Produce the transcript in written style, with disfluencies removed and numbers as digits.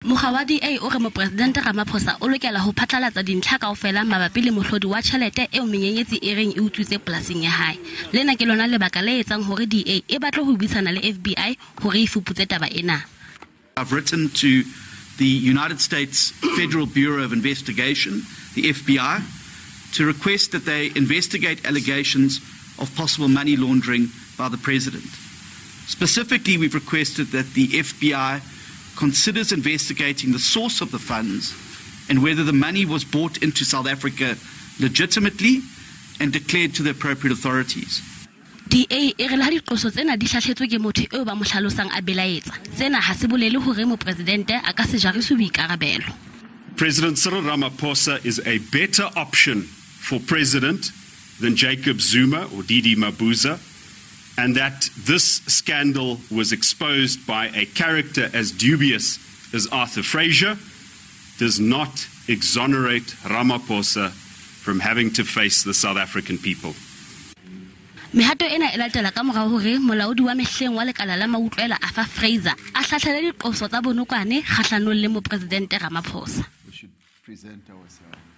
Mokga wa DA o re Mopresidente Ramaphosa o lokela ho phatlalatsa dintlha kaofela mabapi le mohlodi wa tjhelete eo menyenyetsi e reng e utswitswe polasing ya hae. Lena ke lona lebaka le etsang hore DA e batle ho buisana le FBI hore e fuputse taba ena. I've written to the United States Federal Bureau of Investigation, the FBI, to request that they investigate allegations of possible money laundering by the president. Specifically, we've requested that the FBI considers investigating the source of the funds and whether the money was brought into South Africa legitimately and declared to the appropriate authorities. DA e re le ha diqoso tsena di hlahletswe ke motho eo ba mo hlalosang a belaetsa, sena ha se bolele hore mopresidente a ka se jariswe boikarabelo. President Cyril Ramaphosa is a better option for president than Jacob Zuma or DD Mabuza, and that this scandal was exposed by a character as dubious as Arthur Fraser does not exonerate Ramaphosa from having to face the South African people. Mehato ena e latela ka mora hore molaodi wa mehleng wa lekala la mautlwela Arthur Fraser a hlahlele diqoso tsa bonokwane kgahlanong le mopresidente Ramaphosa. We should present ourselves.